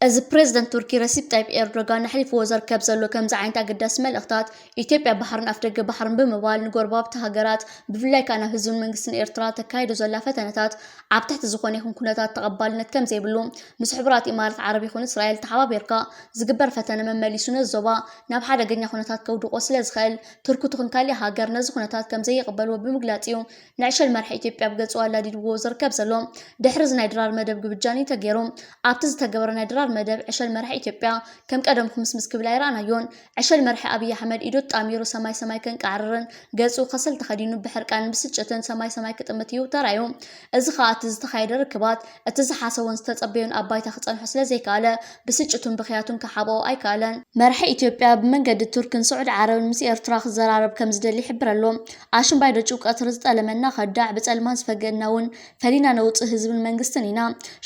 እዚ ፕሬዝደንት ቱርኪ ረሲፕ ጣይብ ኤርዶጋን ኣሕሊፍዎ ዘርከብ ዘሎ ከምዚ ዓይነት ኣገዳሲ መልእኽታት፣ ኢትዮጵያ ባሕርን ኣፍደገ ባሕርን ብምባል ንጎረባብቲ ሃገራት፣ ብፍላይ ከኣ ናብ ህዝብን መንግስትን ኤርትራ ተካይዶ ዘላ ፈተነታት ኣብ ትሕቲ ዝኾነ ይኹን ኩነታት ተቐባልነት ከም ዘይብሉ፣ ምስ ሕቡራት ኢማራት ዓረብ ይኹን እስራኤል ተሓባቢርካ ዝግበር ፈተነ መመሊሱ ነዚ ዞባ ናብ ሓደገኛ ኩነታት ከውድቖ ስለ ዝኽእል፣ ቱርኪ ትኹን ካሊእ ሃገር ነዚ ኩነታት ከም ዘይቕበልዎ ብምግላጽ እዩ ንዕሸል መራሒ ኢትዮጵያ ኣብ ገጹ ኣላዲድዎ ዝርከብ ዘሎ። ድሕሪ እዚ ናይ ድራር መደብ ግብጃን እዩ ተገይሩ። ኣብቲ ዝተገበረ ናይ ድራር መደብ ዕሸል መራሒ ኢትዮጵያ ከም ቀደም ኩምስምስ ክብል ኣይረኣናዮን። ዕሸል መራሒ ኣብይ ኣሕመድ ኢዱ ጣሚሩ ሰማይ ሰማይ ከንቃዕርርን ገጹ ከሰል ተኸዲኑ ብሕርቃንን ብስጭትን ሰማይ ሰማይ ክጥምት እዩ ተራእዩ። እዚ ኸኣ እቲ ዝተኻየደ ርክባት እቲ ዝሓሰቦን ዝተጸበዮን ኣብ ባይታ ክጸንሖ ስለ ዘይከኣለ ብስጭቱን ብኽያቱን ክሓብኦ ኣይከኣለን። መራሒ ኢትዮጵያ ብመንገዲ ቱርክን ስዑድ ዓረብን ምስ ኤርትራ ክዘራረብ ከም ዝደሊ ይሕብር ኣሎ። ኣሽምባይዶ ጭው ቀትሪ ዝጠለመና ከዳዕ ብጸልማት ዝፈገእና እውን ፈሊና ነውጽእ ህዝብን መንግስትን ኢና።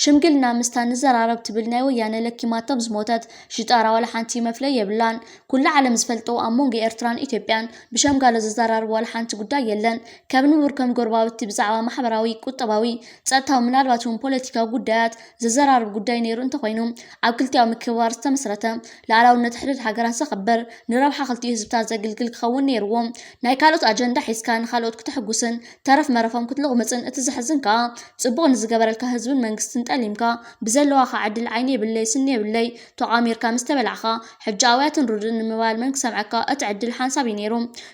ሽምግልና ምስታ ንዘራረብ ትብል ናይ ወያነ ለኪማቶም ዝሞተት ሽጣራ ዋላ ሓንቲ መፍለይ የብላን። ኩሉ ዓለም ዝፈልጦ ኣብ መንጎ ኤርትራን ኢትዮጵያን ብሸምጋሎ ዘዘራርብ ዋላ ሓንቲ ጉዳይ የለን። ከም ንቡር ከም ጎረባብቲ ብዛዕባ ማሕበራዊ፣ ቁጠባዊ፣ ጸጥታዊ ምናልባት እውን ፖለቲካዊ ጉዳያት ዘዘራርብ ጉዳይ ነይሩ እንተኾይኑ ኣብ ክልቲኣዊ ምክብባር ዝተመስረተ ልኣላውነት ሕድሕድ ሃገራት ዘኽብር ንረብሓ ክልቲኡ ህዝብታት ዘግልግል ክኸውን ነይርዎ። ናይ ካልኦት ኣጀንዳ ሒዝካ ንኻልኦት ክተሕጉስን ተረፍ መረፎም ክትልቕምጽን እቲ ዘሕዝን ከኣ ጽቡቕ ንዝገበረልካ ህዝብን መንግስትን ጠሊምካ ብዘለዋኻ ዕድል ዓይኒ የብለይ ስኒ የብለይ ተቋሚርካ ምስ ተበላዕኻ ሕጂ ኣውያትን ርዱእን ንምባል መን ክሰምዐካ እቲ ዕድል ሓንሳብ እዩ ነይሩ።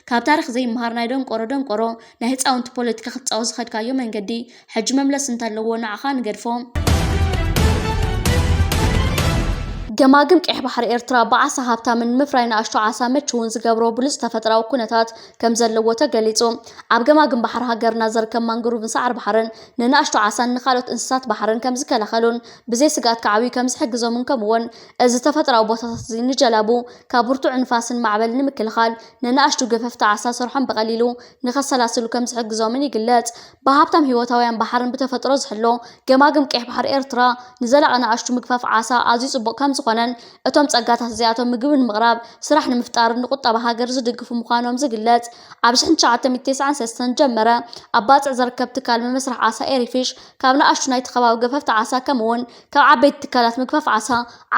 ካብ ታሪኽ ዘይምሃር ናይ ደንቆሮ ደንቆሮ ናይ ህፃውንቲ ፖለቲካ ክትፃወት ዝኸድካዮ መንገዲ ሕጂ መምለሲ እንተለዎ ንዓኻ ንገድፎ። ገማግም ቀይሕ ባሕሪ ኤርትራ ብዓሳ ሃብታምን ንምፍራይ ንኣሽቱ ዓሳ መችውን ዝገብሮ ብሉጽ ተፈጥራዊ ኩነታት ከም ዘለዎ ተገሊጹ። ኣብ ገማግም ባሕሪ ሃገርና ዝርከብ ማንግሩቭን ሳዕሪ ባሕርን ንንኣሽቱ ዓሳን ንኻልኦት እንስሳት ባሕርን ከም ዝከላኸሉን ብዘይ ስግኣት ክዓብዩ ከም ዝሕግዞምን ከምኡውን እዚ ተፈጥራዊ ቦታታት እዚ ንጀላቡ ካብ ብርቱዕ ንፋስን ማዕበልን ንምክልኻል ንንኣሽቱ ገፈፍቲ ዓሳ ስርሖም ብቐሊሉ ንኸሰላስሉ ከም ዝሕግዞምን ይግለጽ። ብሃብታም ህይወታውያን ባሕርን ብተፈጥሮ ዝሕሎ ገማግም ቀይሕ ባሕሪ ኤርትራ ንዘላቒ ንኣሽቱ ምግፋፍ ዓሳ ኣዝዩ ጽቡቕ ከም ዝኾነን እቶም ጸጋታት እዚኣቶም ምግቢ ንምቕራብ፣ ስራሕ ንምፍጣርን ንቁጠባ ሃገር ዝድግፉ ምዃኖም ዝግለጽ። ኣብ ሽሕን ትሽዓተ ሚእትን ተስዓን ሰለስተን ጀመረ ኣብ ባጽዕ ዝርከብ ትካል መመስርሒ ዓሳ ኤሪፊሽ ካብ ንኣሽቱ ናይቲ ከባቢ ገፈፍቲ ዓሳ ከምኡውን ካብ ዓበይቲ ትካላት ምግፋፍ ዓሳ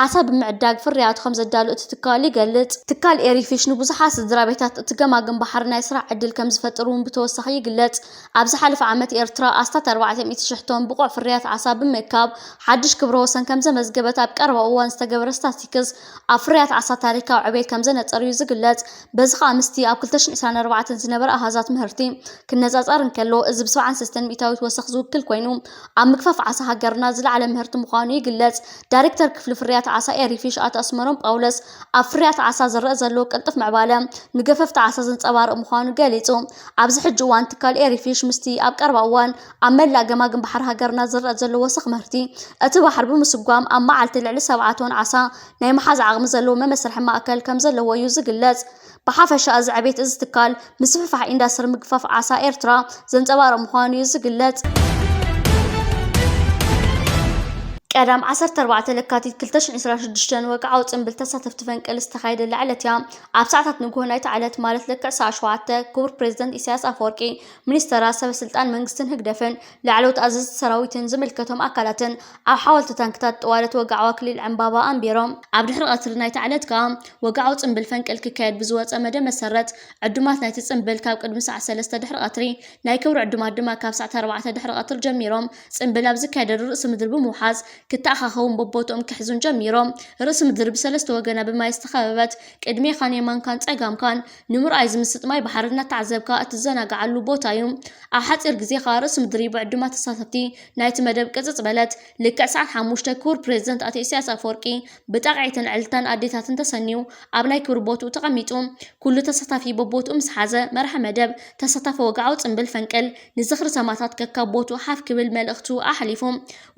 ዓሳ ብምዕዳግ ፍርያቱ ከም ዘዳሉ እቲ ትካል ይገልጽ። ትካል ኤሪፊሽ ንብዙሓት ስድራ ቤታት እቲ ገማግም ባሕሪ ናይ ስራሕ ዕድል ከም ዝፈጥር እውን ብተወሳኺ ይግለጽ። ኣብ ዝሓለፈ ዓመት ኤርትራ ኣስታት ኣርባዕተ ሚእቲ ሽሕ ቶን ብቑዕ ፍርያት ዓሳ ብምእካብ ሓድሽ ክብረ ወሰን ከም ዘመዝገበት ኣብ ቀረባ እዋን ዝተገበረ ስታስቲክስ ኣብ ፍርያት ዓሳ ታሪካዊ ዕቤት ከም ዘነጸር እዩ ዝግለጽ። በዚ ኸኣ ምስቲ ኣብ ክልተ ሽሕን ዕስራን ኣርባዕተን ዝነበረ ኣሃዛት ምህርቲ ክነጻጸር እንከሎ፣ እዚ ብሰብዓን ሰለስተን ሚእታዊት ወሰኽ ዝውክል ኮይኑ፣ ኣብ ምግፋፍ ዓሳ ሃገርና ዝለዓለ ምህርቲ ምዃኑ ይግለጽ። ዳይሬክተር ክፍሊ ፍርያት ዓሳ ኤሪፊሽ ኣቶ ኣስመሮም ጳውሎስ፣ ኣብ ፍርያት ዓሳ ዝረአ ዘሎ ቅልጡፍ ምዕባለ ንገፈፍቲ ዓሳ ዘንጸባርቕ ምዃኑ ገሊጹ። ኣብዚ ሕጂ እዋን ትካል ኤሪፊሽ ምስቲ ኣብ ቀረባ እዋን ኣብ መላእ ገማግም ባሕሪ ሃገርና ዝረአ ዘሎ ወሰኽ ምህርቲ እቲ ባሕሪ ብምስጓም ኣብ መዓልቲ ልዕሊ ሰብዓ ቶን ዓሳ ናይ ምሓዝ ዓቕሚ ዘለዎ መመስርሒ ማእከል ከም ዘለዎ እዩ ዝግለጽ። ብሓፈሻ እዚ ዕቤት እዚ ትካል ምስፍሕፋሕ ኢንዳስትሪ ምግፋፍ ዓሳ ኤርትራ ዘንጸባርቕ ምዃኑ እዩ ዝግለጽ። ቀዳም ዓሰርተ ኣርባዕተ ለካቲት ክልተ ሽሕን ዕስራን ሽዱሽተን ወግዓዊ ጽምብል ተሳተፍቲ ፈንቅል ዝተኻየደላ ዕለት እያ። ኣብ ሰዓታት ንግሆ ናይታ ዕለት ማለት ልክዕ ሰዓት ሸውዓተ ክቡር ፕሬዝደንት ኢሳያስ ኣፈወርቂ፣ ሚኒስተራት፣ ሰበ ስልጣን መንግስትን ህግደፍን ላዕለዎት ኣዘዝቲ ሰራዊትን ዝምልከቶም ኣካላትን ኣብ ሓወልቲ ታንክታት ጥዋለት ወግዓዊ ኣክሊል ዕምባባ ኣንቢሮም። ኣብ ድሕሪ ቀትሪ ናይታ ዕለት ከኣ ወግዓዊ ጽምብል ፈንቅል ክካየድ ብዝወጸ መደብ መሰረት ዕዱማት ናይቲ ጽምብል ካብ ቅድሚ ሰዓት ሰለስተ ድሕሪ ቀትሪ፣ ናይ ክብሪ ዕዱማት ድማ ካብ ሰዓት ኣርባዕተ ድሕሪ ቀትሪ ጀሚሮም ጽምብል ኣብ ዝካየደሉ ርእሲ ምድሪ ብምውሓዝ ክተኣኻኸቡን በቦትኦም ክሕዙን ጀሚሮም። ርእሲ ምድሪ ብሰለስተ ወገና ብማይ ዝተኸበበት፣ ቅድሜኻን የማንካን ጸጋምካን ንምርኣይ ዝምስጥ ማይ ባሕሪ እናተዓዘብካ እትዘናግዓሉ ቦታ እዩ። ኣብ ሓጺር ግዜ ከኣ ርእሲ ምድሪ ብዕዱማት ተሳተፍቲ ናይቲ መደብ ቅጽጽ በለት። ልክዕ ሰዓት ሓሙሽተ ክቡር ፕሬዝደንት ኣቶ ኢሳያስ ኣፈወርቂ ብጣቕዒትን ዕልልታን ኣዴታትን ተሰንዩ ኣብ ናይ ክብሪ ቦትኡ ተቐሚጡ። ኩሉ ተሳታፊ በቦትኡ ምስ ሓዘ መርሒ መደብ ተሳታፊ ወግዓዊ ጽምብል ፈንቅል ንዝኽሪ ሰማእታት ከካብ ቦትኡ ሓፍ ክብል መልእኽቱ ኣሕሊፉ።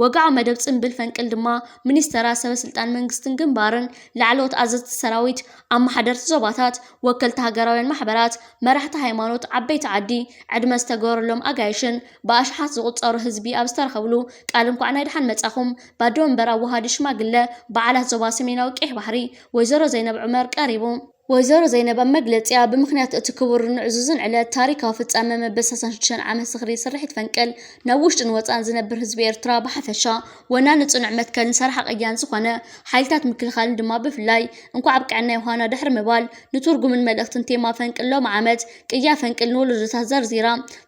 ወግዓዊ መደብ ጽምብል ፈንቅል ድማ ሚኒስተራት፣ ሰበ ስልጣን መንግስትን ግንባርን፣ ላዕለዎት ኣዘዝቲ ሰራዊት፣ ኣመሓደርቲ ዞባታት፣ ወከልቲ ሃገራውያን ማሕበራት፣ መራሕቲ ሃይማኖት፣ ዓበይቲ ዓዲ፣ ዕድመ ዝተገበረሎም ኣጋይሽን ብኣሽሓት ዝቑጸሩ ህዝቢ ኣብ ዝተረኸብሉ ቃል እንኳዕ ናይ ደሓን መጻኹም ባዶ ወንበር ኣወሃዲ ሽማግለ በዓላት ዞባ ሰሜናዊ ቀይሕ ባሕሪ ወይዘሮ ዘይነብ ዑመር ቀሪቡ። ወይዘሮ ዘይነብ ኣብ መግለጺኣ፣ ብምኽንያት እቲ ክቡርን ዕዙዝን ዕለት ታሪካዊ ፍጻመ መበል ሰላሳን ሽዱሽተን ዓመት ዝኽሪ ስርሒት ፈንቅል፣ ናብ ውሽጥን ወጻእን ዝነብር ህዝቢ ኤርትራ ብሓፈሻ፣ ወናኒ ጽኑዕ መትከልን ሰራሒ ቅያን ዝኾነ ሓይልታት ምክልኻልን ድማ ብፍላይ፣ እንኳዕ ኣብቅዐና ዮሃና ድሕሪ ምባል፣ ንትርጉምን መልእኽትን ቴማ ፈንቅል ሎሚ ዓመት፣ ቅያ ፈንቅል ንወለዶታት ዘርዚራ፣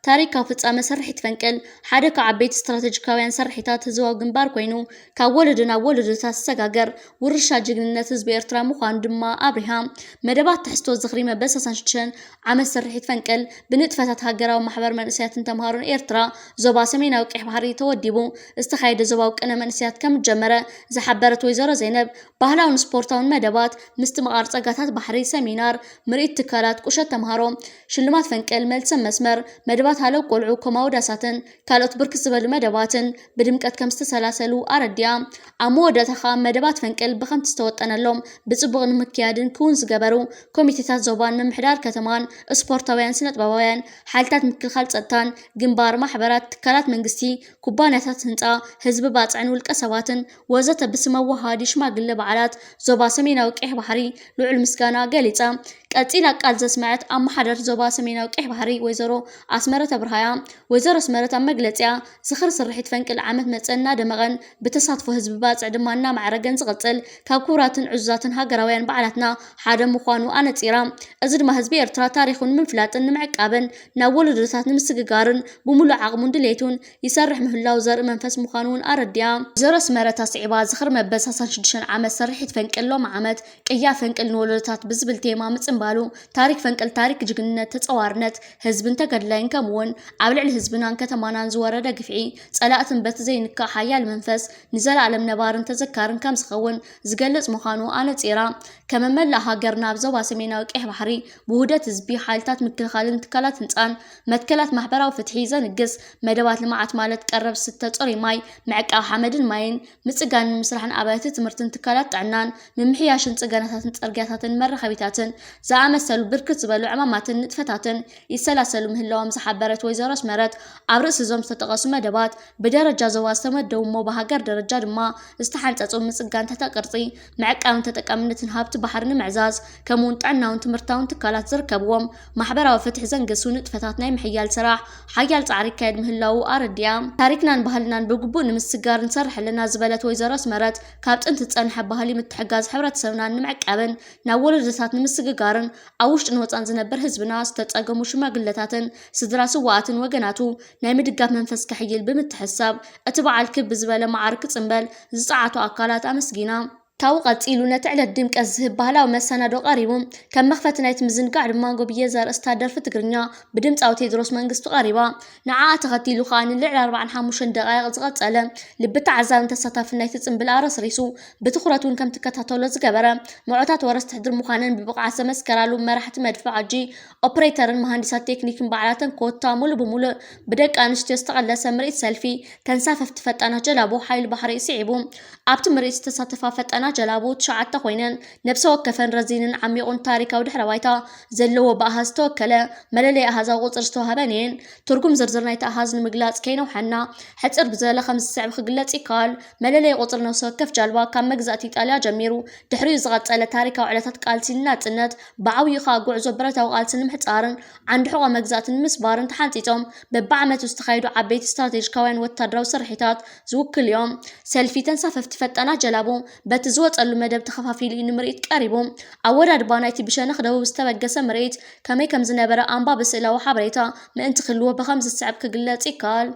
ታሪካዊ ፍጻመ ስርሒት ፈንቅል ሓደ ካብ ዓበይቲ ስትራተጂካውያን ስርሒታት ህዝባዊ ግንባር ኮይኑ፣ ካብ ወለዶ ናብ ወለዶታት ዝሰጋገር ውርሻ ጅግንነት ህዝቢ ኤርትራ ምዃኑ ድማ ኣብሪሃ። መደባት ትሕዝቶ ዝኽሪ መበል ሰላሳን ሽዱሽተን ዓመት ስርሒት ፈንቅል ብንጥፈታት ሃገራዊ ማሕበር መንእሰያትን ተምሃሮን ኤርትራ ዞባ ሰሜናዊ ቀይሕ ባሕሪ ተወዲቡ ዝተኻየደ ዞባዊ ቅነ መንእሰያት ከም ዝጀመረ ዝሓበረት ወይዘሮ ዘይነብ፣ ባህላውን ስፖርታውን መደባት፣ ምስትምቓር ጸጋታት ባሕሪ፣ ሰሚናር፣ ምርኢት ትካላት፣ ቁሸት ተምሃሮ፣ ሽልማት ፈንቅል፣ መልሰ መስመር፣ መደባት ሃለው ቆልዑ፣ ከምኡ ኣውዳሳትን ካልኦት ብርክት ዝበሉ መደባትን ብድምቀት ከም ዝተሰላሰሉ ኣረዲኣ። ኣብ መወዳእታ ኸኣ መደባት ፈንቅል ብኸምቲ ዝተወጠነሎም ብጽቡቕ ንምክያድን ክውን ዝገበሩ ኮሚቴታት ዞባን ምምሕዳር ከተማን፣ ስፖርታውያን፣ ስነጥበባውያን፣ ሓይልታት ምክልኻል ጸጥታን፣ ግንባር፣ ማሕበራት፣ ትካላት መንግስቲ፣ ኩባንያታት ህንጻ፣ ህዝቢ ባጽዕን ውልቀ ሰባትን ወዘተ ብስም ኣወሃሃዲ ሽማግለ በዓላት ዞባ ሰሜናዊ ቀይሕ ባሕሪ ልዑል ምስጋና ገሊጻ። ቀጺላ ቃል ዘስመዐት ኣመሓዳሪት ዞባ ሰሜናዊ ቀይሕ ባሕሪ ወይዘሮ ኣስመረት ኣብርሃያ፣ ወይዘሮ ኣስመረት ኣብ መግለጺኣ፣ ዝኽሪ ስርሒት ፈንቅል ዓመት መጸ እናደመቐን ብተሳትፎ ህዝቢ ባጽዕ ድማ እናማዕረገን ዝቕጽል ካብ ክቡራትን ዕዙዛትን ሃገራውያን በዓላትና ሓደ ምዃኑ ኣነጺራ። እዚ ድማ ህዝቢ ኤርትራ ታሪኹ ንምፍላጥን ንምዕቃብን ናብ ወለዶታት ንምስግጋርን ብምሉእ ዓቕሙን ድሌቱን ይሰርሕ ምህላው ዘርኢ መንፈስ ምዃኑ እውን ኣረዲኣ። ወይዘሮ ኣስመረት ኣስዒባ፣ ዝኽሪ መበል ሰላሳን ሽዱሽተን ዓመት ስርሒት ፈንቅል ሎሚ ዓመት ቅያ ፈንቅል ንወለዶታት ብዝብል ቴማ ምጽንባሉ፣ ታሪክ ፈንቅል ታሪክ ጅግንነት፣ ተጸዋርነት ህዝብን ተጋድላይን፣ ከምኡ እውን ኣብ ልዕሊ ህዝብናን ከተማናን ዝወረደ ግፍዒ ጸላእትን በቲ ዘይንካእ ሓያል መንፈስ ንዘለኣለም ነባርን ተዘካርን ከም ዝኸውን ዝገልጽ ምዃኑ ኣነጺራ። ከም መመላእ ሃገርና ኣብ ዞባ ሰሜናዊ ቀይሕ ባሕሪ ብውህደት ህዝቢ፣ ሓይልታት ምክልኻልን ትካላት ህንጻን መትከላት ማሕበራዊ ፍትሒ ዘንግስ መደባት ልምዓት ማለት ቀረብ ዝስተ ጽሩይ ማይ፣ ምዕቃብ ሓመድን ማይን፣ ምጽጋንን ምስራሕን ኣብያተ ትምህርትን ትካላት ጥዕናን፣ ምምሕያሽን ጽገናታትን ጽርግያታትን መራኸቢታትን ዝኣመሰሉ ብርክት ዝበሉ ዕማማትን ንጥፈታትን ይሰላሰሉ ምህላዎም ዝሓበረት ወይዘሮ ኣስመረት፣ ኣብ ርእሲ እዞም ዝተጠቐሱ መደባት ብደረጃ ዞባ ዝተመደቡ እሞ ብሃገር ደረጃ ድማ ዝተሓንጸጹ ምጽጋን ትሕተ ቅርጺ፣ ምዕቃብን ተጠቃምነትን ሃብቲ ባሕሪ ንምዕዛዝ፣ ከምኡውን ጥዕናውን ትምህርታውን ትካላት ዝርከብዎም ማሕበራዊ ፍትሒ ዘንግሱ ንጥፈታት ናይ ምሕያል ስራሕ ሓያል ጻዕሪ ይካየድ ምህላዉ ኣረዲኣ። ታሪክናን ባህልናን ብግቡእ ንምስግጋር ንሰርሕ ኣለና ዝበለት ወይዘሮ ኣስመረት፣ ካብ ጥንቲ ዝጸንሐ ባህሊ ምትሕጋዝ ሕብረተሰብና ንምዕቃብን ናብ ወለዶታት ንምስግጋርን ኣብ ውሽጥን ወጻን ዝነብር ህዝብና ዝተጸገሙ ሽማግለታትን ስድራ ስውኣትን ወገናቱ ናይ ምድጋፍ መንፈስ ከሕይል ብምትሕስሳብ፣ እቲ በዓል ክብ ብዝበለ መዓር ክጽንበል ዝጸዓቱ ኣካላት ኣመስጊና። ካብኡ ቀጺሉ ነቲ ዕለት ድምቀት ዝህብ ባህላዊ መሰናዶ ቀሪቡ። ከም መኽፈቲ ናይቲ ምዝንጋዕ ድማ ጎብየ ዘርእስታ ደርፊ ትግርኛ ብድምጻዊ ቴድሮስ መንግስቱ ቀሪባ። ንዓኣ ተኸቲሉ ከኣ ንልዕሊ ኣርባዓን ሓሙሽተን ደቓይቕ ዝቐጸለ ልቢ ተዓዛብን ተሳታፍን ናይቲ ጽምብል ኣረስሪሱ ብትኹረት እውን ከም ትከታተሎ ዝገበረ፣ ምዑታት ወረስቲ ሕድሪ ምዃነን ብብቕዓት ዘመስከራሉ መራሕቲ መድፍዕ ዓጂ፣ ኦፕሬተርን መሃንዲሳት ቴክኒክን ባዕላተን ኮታ ሙሉእ ብሙሉእ ብደቂ ኣንስትዮ ዝተቐለሰ ምርኢት ሰልፊ ተንሳፈፍቲ ፈጣናት ጀላቡ ሓይሊ ባሕሪ ስዒቡ። ኣብቲ ምርኢት ዝተሳተፋ ፈጣናት ጀላቡ ትሽዓተ ኮይነን፣ ነብሰ ወከፈን ረዚንን ዓሚቑን ታሪካዊ ድሕረ ባይታ ዘለዎ ብኣሃዝ ዝተወከለ መለለዪ ኣሃዛዊ ቁጽሪ ዝተዋህበን እየን። ትርጉም ዝርዝር ናይቲ ኣሃዝ ንምግላጽ ከይነውሐና፣ ሕጽር ብዝበለ ከምዚ ዝስዕብ ክግለጽ ይከኣል። መለለዪ ቁጽሪ ነብሰ ወከፍ ጃልባ ካብ መግዛእቲ ኢጣልያ ጀሚሩ ድሕሪኡ ዝቐጸለ ታሪካዊ ዕለታት ቃልሲ ንናጽነት፣ ብዓብዩ ከኣ ጉዕዞ ብረታዊ ቃልሲ ንምሕጻርን ዓንዲ ሕቖ መግዛእቲ ንምስባርን ተሓንጺጾም በብዓመቱ ዝተኻየዱ ዓበይቲ ስትራቴጂካውያን ወታደራዊ ስርሒታት ዝውክሉ እዮም። ሰልፊ ተንሳፈፍቲ ፈጣናት ጀላቡ በቲ ዝወጸሉ መደብ ተኸፋፊሉ እዩ ንምርኢት ቀሪቡ። ኣወዳድባ ናይቲ ብሸነኽ ደቡብ ዝተበገሰ ምርኢት ከመይ ከም ዝነበረ ኣንባቢ ስእላዊ ሓበሬታ ምእንቲ ክህልዎ ብኸምዚ ዝስዕብ ክግለጽ ይከኣል።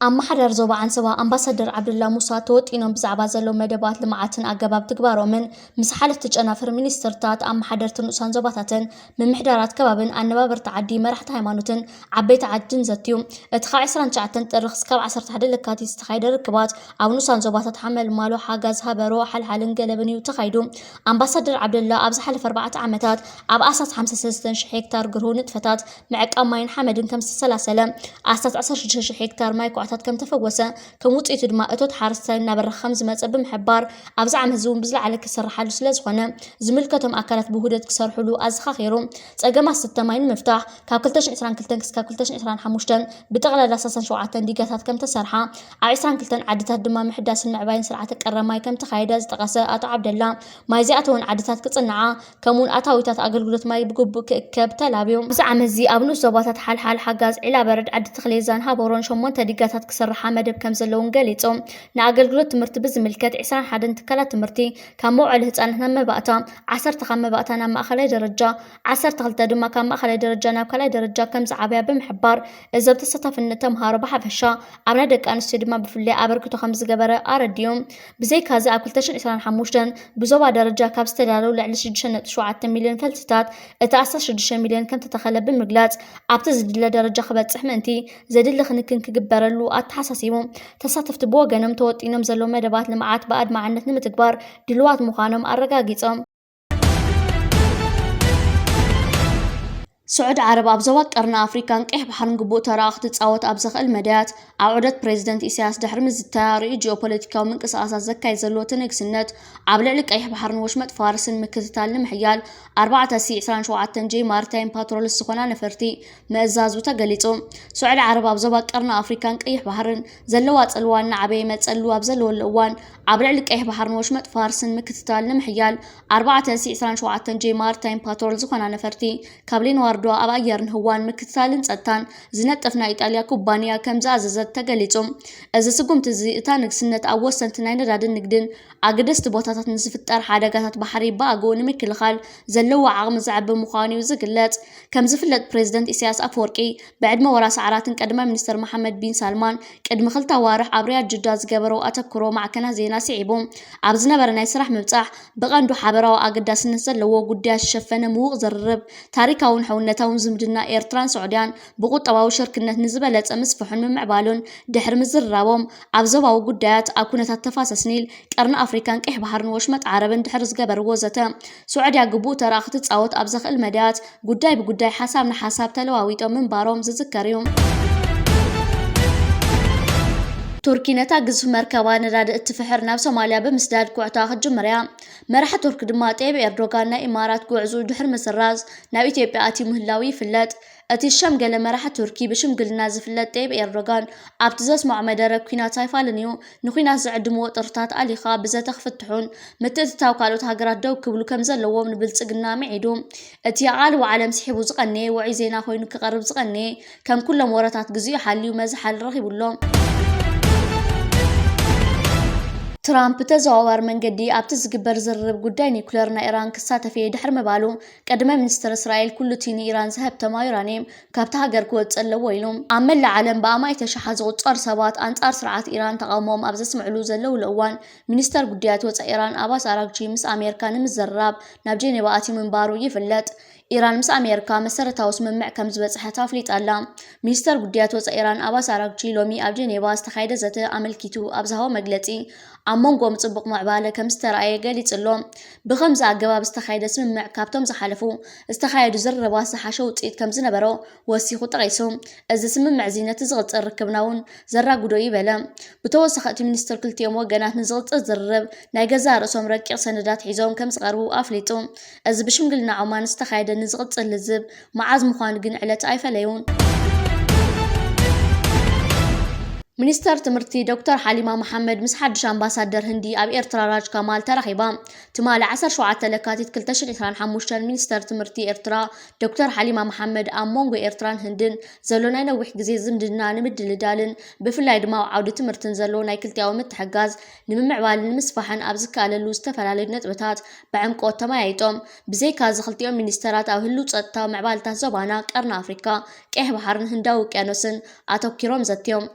ኣመሓዳሪ ዞባ ዓንሰባ ኣምባሳደር ዓብዱላ ሙሳ ተወጢኖም ብዛዕባ ዘለዉ መደባት ልምዓትን ኣገባብ ትግባሮምን ምስ ሓለፍቲ ጨናፍር ሚኒስትርታት፣ ኣመሓደርቲ ንኡሳን ዞባታትን ምምሕዳራት ከባብን ኣነባበርቲ ዓዲ፣ መራሕቲ ሃይማኖትን ዓበይቲ ዓድን ዘትዩ። እቲ ካብ ዕስራን ትሽዓተን ጥሪ ክስካብ ዓሰርተ ሓደ ለካቲት ዝተኻየደ ርክባት ኣብ ንኡሳን ዞባታት ሓመልማሎ፣ ሓጋዝ፣ ሃበሮ፣ ሓልሓልን ገለብን እዩ ተኻይዱ። ኣምባሳደር ዓብደላ ኣብ ዝሓለፈ ኣርባዕተ ዓመታት ኣብ ኣስታት ሓምሳ ሰለስተ ሽሕ ሄክታር ግርሁ ንጥፈታት ምዕቃብ ማይን ሓመድን ከም ዝተሰላሰለ፣ ኣስታት ዓሰርተ ሽዱሽተ ሽሕ ሄክታር ማይ ኳዕቲ ታት ከም ተፈወሰ፣ ከም ውፅኢቱ ድማ እቶት ሓረስታይ እናበረኸ ከም ዝመፀ ብምሕባር፣ ኣብዚ ዓመት እዚ እውን ብዝለዓለ ክስርሓሉ ስለ ዝኾነ፣ ዝምልከቶም ኣካላት ብውህደት ክሰርሕሉ ኣዘኻኺሩ። ፀገማት ስተ ማይ ንምፍታሕ ካብ ክልተ ሽሕን ዕስራን ክልተን ክሳብ ክልተ ሽሕን ዕስራን ሓሙሽተን ብጠቕላላ ሰላሳን ሸውዓተን ዲጋታት ከም ተሰርሓ፣ ኣብ ዕስራን ክልተን ዓድታት ድማ ምሕዳስን ምዕባይን ስርዓተ ቀረብ ማይ ከም ተኻየደ ዝጠቐሰ ኣቶ ዓብደላ፣ ማይ ዘይኣተወን ዓድታት ክጽንዓ፣ ከምኡውን ኣታዊታት ኣገልግሎት ማይ ብግቡእ ክእከብ ተላብዩ። ኣብዚ ዓመት እዚ ኣብ ንኡስ ዞባታት ሓልሓል፣ ሓጋዝ፣ ዒላበረድ፣ ዓዲ ተኽሌ፣ ዛን ሃቦሮን ሸሞንተ ዲጋታት ክስርሓ መደብ ከም ዘለውን ገሊጹ። ንኣገልግሎት ትምህርቲ ብዝምልከት፣ ዕስራን ሓደን ትካላት ትምህርቲ ካብ መውዓሊ ህጻናት ናብ መባእታ፣ ዓሰርተ ካብ መባእታ ናብ ማእኸላይ ደረጃ፣ ዓሰርተ ክልተ ድማ ካብ ማእኸላይ ደረጃ ናብ ካልኣይ ደረጃ ከም ዝዓብያ ብምሕባር፣ እዚ ኣብ ተሳታፍነት ተምሃሮ ብሓፈሻ፣ ኣብ ናይ ደቂ ኣንስትዮ ድማ ብፍላይ ኣበርክቶ ከም ዝገበረ ኣረዲኡ። ብዘይካዚ ኣብ ክልተ ሽሕን ዕስራን ሓሙሽተን ብዞባ ደረጃ ካብ ዝተዳለዉ ልዕሊ ሽዱሽተ ነጥቢ ሸውዓተ ሚልዮን ፈልስታት እቲ ዓሰርተ ሽዱሽተ ሚልዮን ከም ተተኸለ ብምግላጽ፣ ኣብቲ ዝድለ ደረጃ ክበጽሕ ምእንቲ ዘድሊ ክንክን ክግበረሉ ኣተሓሳሲቡ። ተሳተፍቲ ብወገኖም ተወጢኖም ዘለዉ መደባት ልምዓት ብኣድማዕነት ንምትግባር ድልዋት ምዃኖም ኣረጋጊጾም። ስዑዲ ዓረብ ኣብ ዞባ ቀርኒ ኣፍሪካን ቀይሕ ባሕርን ግቡእ ተራ ክትጻወት ኣብ ዘኽእል መዳያት ኣብ ዑደት ፕሬዚደንት ኢሳያስ ድሕሪ ምዝታያ ርእዩ ጂኦፖለቲካዊ ምንቅስቓሳት ዘካየድ ዘሎ እቲ ንግስነት ኣብ ልዕሊ ቀይሕ ባሕርን ወሽመጥ ፋርስን ምክትታል ንምሕያል ኣርባዕተ ሲ ዕስራን ሸውዓተን ጄ ማሪታይም ፓትሮልስ ዝኾና ነፈርቲ ምእዛዙ ተገሊጹ። ስዑዲ ዓረብ ኣብ ዞባ ቀርኒ ኣፍሪካን ቀይሕ ባሕርን ዘለዋ ጽልዋ እናዓበየ መጸሉ ኣብ ዘለወሉ እዋን ኣብ ልዕሊ ቀይሕ ባሕርን ወሽመጥ ፋርስን ምክትታል ንምሕያል ኣርባዕተ ሲ ዕስራን ሸውዓተን ጄ ማሪታይም ፓትሮል ዝኾና ነፈርቲ ካብ ሌንዋርዶ ኣብ ኣየርን ህዋን ምክትታልን ጸጥታን ዝነጥፍ ናይ ኢጣልያ ኩባንያ ከም ዝኣዘዘት ተገሊጹ። እዚ ስጉምቲ እዚ እታ ንግስነት ኣብ ወሰንቲ ናይ ነዳድን ንግድን ኣገደስቲ ቦታታት ንዝፍጠር ሓደጋታት ባሕሪ ብኣግኡ ንምክልኻል ዘለዎ ዓቕሚ ዘዕቢ ምዃኑ እዩ ዝግለጽ። ከም ዝፍለጥ ፕሬዚደንት ኢሳያስ ኣፈወርቂ ብዕድመ ወራሲ ዓራትን ቀዳማይ ሚኒስተር መሓመድ ቢን ሳልማን ቅድሚ ክልተ ኣዋርሕ ኣብ ሪያድ ጅዳ ዝገበሮ ኣተኩሮ ማዕከናት ዜና ስዒቡ ኣብ ዝነበረ ናይ ስራሕ ምብጻሕ ብቐንዱ ሓበራዊ ኣገዳስነት ዘለዎ ጉዳያት ዝሸፈነ ምዉቕ ዝርርብ፣ ታሪካውን ሕውነታውን ዝምድና ኤርትራን ስዑድያን ብቁጠባዊ ሽርክነት ንዝበለጸ ምስፍሑን ምምዕባሉን ድሕሪ ምዝርራቦም፣ ኣብ ዞባዊ ጉዳያት፣ ኣብ ኩነታት ተፋሰስ ኒል፣ ቀርኒ ኣፍሪካን ቀይሕ ባሕርን ወሽመጥ ዓረብን ድሕሪ ዝገበርዎ ዘተ፣ ስዑድያ ግቡእ ተራ ክትጻወት ኣብ ዘኽእል መዳያት ጉዳይ ብጉዳይ ሓሳብ ንሓሳብ ተለዋዊጦም ምንባሮም ዝዝከር እዩ። ቱርኪ ነታ ግዙፍ መርከባ ነዳዲ እትፍሕር ናብ ሶማልያ ብምስዳድ ኩዕታ ክትጅምር እያ። መራሒ ቱርኪ ድማ ጠይብ ኤርዶጋን ናይ ኢማራት ጉዕዝኡ ድሕሪ ምስራዝ ናብ ኢትዮጵያ ኣትዩ ምህላዉ ይፍለጥ። እቲ ዝሸምገለ መራሒ ቱርኪ ብሽምግልና ዝፍለጥ ጠይብ ኤርዶጋን ኣብቲ ዘስምዖ መደረ ኲናት ኣይፋልን እዩ፣ ንኲናት ዝዕድሙ ወጥርታት ኣሊኻ ብዘተ ክፍትሑን ምትእትታው ካልኦት ሃገራት ደው ክብሉ ከም ዘለዎም ንብልጽግና ምዒዱ። እቲ ኣቓልቦ ዓለም ስሒቡ ዝቐነየ ውዑይ ዜና ኮይኑ ክቐርብ ዝቐነየ፣ ከም ኩሎም ወረታት ግዚኡ ሓልዩ መዝሓል ረኺቡ ኣሎ። ትራምፕ ብተዘዋዋሪ መንገዲ ኣብቲ ዝግበር ዝርርብ ጉዳይ ኒኩለር ናይ ኢራን ክሳተፍ እየ ድሕሪ ምባሉ፣ ቀዳማይ ሚኒስተር እስራኤል ኩሉ እቲ ንኢራን ዝሀብተማ ዩራኒየም ካብታ ሃገር ክወጽእ ኣለዎ ኢሉ። ኣብ መላእ ዓለም ብኣማኢተ ሸሓት ዝቑጸሩ ሰባት ኣንጻር ስርዓት ኢራን ተቓውሞኦም ኣብ ዘስምዕሉ ዘለውሉ እዋን፣ ሚኒስተር ጉዳያት ወጻኢ ኢራን ኣባስ ኣራግቺ ምስ ኣሜሪካ ንምዝርራብ ናብ ጄኔቫ ኣትዩ ምንባሩ ይፍለጥ። ኢራን ምስ ኣሜሪካ መሰረታዊ ስምምዕ ከም ዝበጽሐት ኣፍሊጣ ኣላ። ሚኒስተር ጉዳያት ወጻኢ ኢራን ኣባስ ኣራግቺ ሎሚ ኣብ ጄኔቫ ዝተኻየደ ዘተ ኣመልኪቱ ኣብ ዝሃቦ መግለጺ፣ ኣብ መንጎኦም ጽቡቕ ምዕባለ ከም ዝተራእየ ገሊጹ ኣሎ። ብኸምዚ ኣገባብ ዝተኻየደ ስምምዕ ካብቶም ዝሓለፉ ዝተኻየዱ ዝርርባት ዝሓሸ ውጽኢት ከም ዝነበሮ ወሲኹ ጠቒሱ። እዚ ስምምዕ እዚ ነቲ ዝቕጽል ርክብና እውን ዘራጉዶ እዩ በለ። ብተወሳኺ እቲ ሚኒስትር ክልቲኦም ወገናት ንዝቕጽል ዝርርብ ናይ ገዛእ ርእሶም ረቂቕ ሰነዳት ሒዞም ከም ዝቐርቡ ኣፍሊጡ። እዚ ብሽምግልና ዖማን ዝተኻየደ ንዝቕጽል ልዝብ መዓዝ ምዃኑ ግን ዕለት ኣይፈለዩን። ሚኒስተር ትምህርቲ ዶክተር ሓሊማ መሓመድ ምስ ሓድሽ ኣምባሳደር ህንዲ ኣብ ኤርትራ ራጅ ካማል ተራኺባ። ትማሊ ዓሰርተ ሸውዓተ ለካቲት ክልተ ሽሕን ዕስራን ሓሙሽተን ሚኒስተር ትምህርቲ ኤርትራ ዶክተር ሓሊማ መሓመድ ኣብ መንጎ ኤርትራን ህንድን ዘሎ ናይ ነዊሕ ግዜ ዝምድና ንምድልዳልን ብፍላይ ድማ ኣብ ዓውዲ ትምህርትን ዘሎ ናይ ክልቲኣዊ ምትሕግጋዝ ንምምዕባልን ንምስፋሕን ኣብ ዝከኣለሉ ዝተፈላለዩ ነጥብታት ብዕምቆት ተመያይጦም። ብዘይካዚ ክልቲኦም ሚኒስተራት ኣብ ህሉው ጸጥታዊ ምዕባለታት ዞባና፣ ቀርኒ ኣፍሪካ፣ ቀይሕ ባሕርን ህንዳዊ ውቅያኖስን ኣተኲሮም ዘትዮም።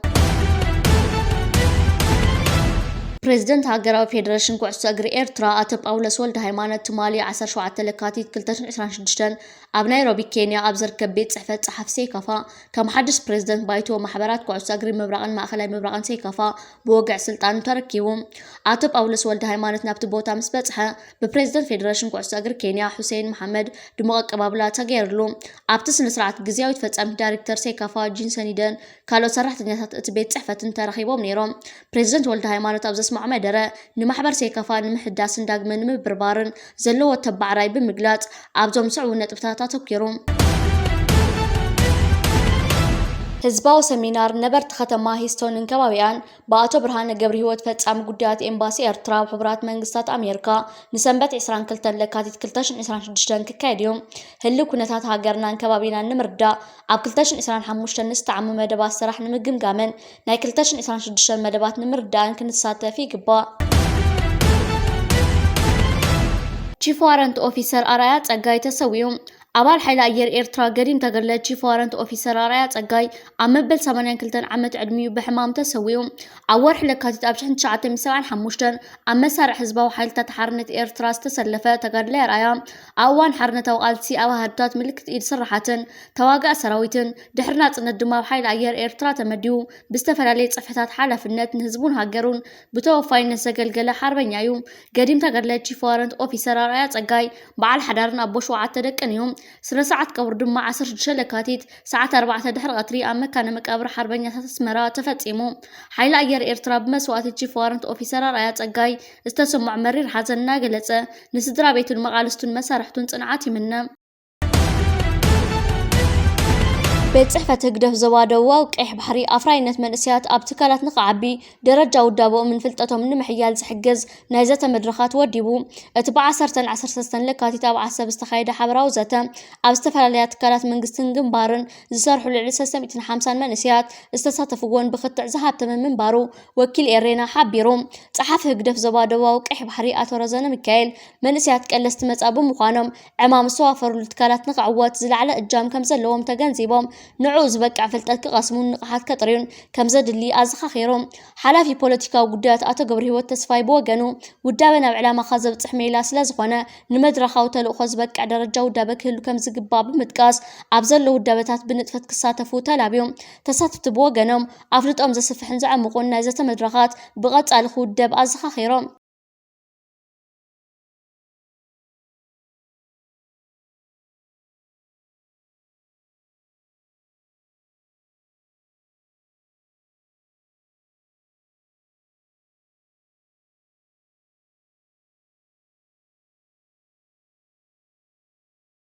ፕሬዝደንት ሃገራዊ ፌደሬሽን ኩዕሶ እግሪ ኤርትራ ኣቶ ጳውሎስ ወልደሃይማኖት ትማሊ ዓሰርተ ሸውዓተ ለካቲት ክልተ ሽሕን ዕስራን ሽዱሽተን ኣብ ናይሮቢ ኬንያ ኣብ ዝርከብ ቤት ጽሕፈት ጸሓፊ ሴካፋ ከም ሓድሽ ፕሬዝደንት ባይቶ ማሕበራት ኩዕሶ እግሪ ምብራቕን ማእኸላይ ምብራቕን ሴካፋ ብወግዒ ስልጣኑ ተረኪቡ። ኣቶ ጳውሎስ ወልደሃይማኖት ናብቲ ቦታ ምስ በጽሐ ብፕሬዝደንት ፌደሬሽን ኩዕሶ እግሪ ኬንያ ሑሴን መሓመድ ድሙቕ ኣቀባብላ ተገይርሉ። ኣብቲ ስነ ስርዓት ግዝያዊት ፈጻሚት ዳይሬክተር ሴካፋ ጂንሰን ኢደን ካልኦት ሰራሕተኛታት እቲ ቤት ጽሕፈትን ተረኺቦም ነይሮም። ፕሬዝደንት ወልደ ሃይማኖት ኣብ ዘስምዖ መደረ ንማሕበር ሴካፋ ንምሕዳስን ዳግመ ንምብርባርን ዘለዎ ተባዕራይ ብምግላጽ ኣብዞም ዝስዕቡ ነጥብታት ኣተኲሩ። ህዝባዊ ሰሚናር ነበርቲ ከተማ ሂስቶንን ከባቢኣን ብኣቶ ብርሃነ ገብረሂወት ፈጻሚ ጉዳያት ኤምባሲ ኤርትራ ኣብ ሕቡራት መንግስታት ኣሜሪካ ንሰንበት ዕስራን ክልተን ለካቲት ክልተ ሽሕን ዕስራን ሽዱሽተን ክካየድ እዩ። ህልው ኩነታት ሃገርናን ከባቢናን ንምርዳእ ኣብ ክልተ ሽሕን ዕስራን ሓሙሽተን ንዝተዓሙ መደባት ስራሕ ንምግምጋምን ናይ ክልተ ሽሕን ዕስራን ሽዱሽተን መደባት ንምርዳእን ክንሳተፍ ይግባእ። ቺፍ ዋረንት ኦፊሰር ኣርኣያ ጸጋይ ተሰዊኡ። ኣባል ሓይሊ ኣየር ኤርትራ ገዲም ተገድለ ቺፍ ዋረንት ኦፊሰር ኣርኣያ ጸጋይ ኣብ መበል ሰማንያን ክልተን ዓመት ዕድሚኡ ብሕማም ተሰዊኡ። ኣብ ወርሒ ለካቲት ኣብ ሽሕን ትሽዓተ ሚእትን ሰብዓን ሓሙሽተን ኣብ መሳርዕ ህዝባዊ ሓይልታት ሓርነት ኤርትራ ዝተሰለፈ ተጋድላይ ኣርኣያ፣ ኣብ እዋን ሓርነታዊ ቃልሲ ኣብ ኣሃዱታት ምልክት ኢድ ስርሓትን ተዋጋኢ ሰራዊትን፣ ድሕሪ ናጽነት ድማ ኣብ ሓይሊ ኣየር ኤርትራ ተመዲቡ፣ ብዝተፈላለየ ጽፍሕታት ሓላፍነት ንህዝቡን ሃገሩን ብተወፋይነት ዘገልገለ ሓርበኛ እዩ። ገዲም ተጋድላይ ቺፍ ዋረንት ኦፊሰር ኣርኣያ ጸጋይ በዓል ሓዳርን ኣቦ ሸውዓተ ደቅን እዩ። ስነ ስርዓት ቀብሩ ድማ ዓሰርተ ሽዱሽተ ለካቲት ሰዓት ኣርባዕተ ድሕሪ ቀትሪ ኣብ መካነ መቃብር ሓርበኛታት ኣስመራ ተፈጺሙ። ሓይሊ ኣየር ኤርትራ ብመስዋእቲ ቺፍ ዋረንት ኦፊሰር ኣርኣያ ጸጋይ ዝተሰምዖ መሪር ሓዘን እናገለጸ፣ ንስድራ ቤቱን መቓልስቱን መሳርሕቱን ጽንዓት ይምነ። ቤት ጽሕፈት ህግደፍ ዞባ ደቡባዊ ቀይሕ ባሕሪ ኣፍራይነት መንእሰያት ኣብ ትካላት ንኽዓቢ፣ ደረጃ ውዳበኦምን ፍልጠቶምን ንምሕያል ዝሕግዝ ናይ ዘተ መድረኻት ወዲቡ። እቲ ብዓሰርተን ዓሰርተ ሰለስተን ለካቲት ኣብ ዓሰብ ዝተኻየደ ሓበራዊ ዘተ፣ ኣብ ዝተፈላለያ ትካላት መንግስትን ግንባርን ዝሰርሑ ልዕሊ ሰለስተ ሚእትን ሓምሳን መንእሰያት ዝተሳተፍዎን ብክትዕ ዝሃብተመ ምንባሩ ወኪል ኤሬና ሓቢሩ። ጸሓፊ ህግደፍ ዞባ ደቡባዊ ቀይሕ ባሕሪ ኣቶ ረዘነ ሚካኤል፣ መንእሰያት ቀለስቲ መጻኢ ብምዃኖም፣ ዕማም ዝተዋፈሩሉ ትካላት ንኽዕወት ዝለዓለ እጃም ከም ዘለዎም ተገንዚቦም፣ ንዕኡ ዝበቅዕ ፍልጠት ክቐስሙን ንቕሓት ከጥርዩን ከም ዘድሊ ኣዘኻኺሩ። ሓላፊ ፖለቲካዊ ጉዳያት ኣቶ ገብረሂወት ተስፋይ ብወገኑ፣ ውዳበ ናብ ዕላማኻ ዘብጽሕ ሜላ ስለ ዝኾነ፣ ንመድረኻዊ ተልእኾ ዝበቅዕ ደረጃ ውዳበ ክህሉ ከም ዝግባእ ብምጥቃስ፣ ኣብ ዘሎ ውዳበታት ብንጥፈት ክሳተፉ ተላብዩ። ተሳተፍቲ ብወገኖም፣ ኣፍልጦም ዘስፍሕን ዘዕምቑን ናይ ዘተ መድረኻት ብቐጻሊ ክውደብ ኣዘኻኺሮም።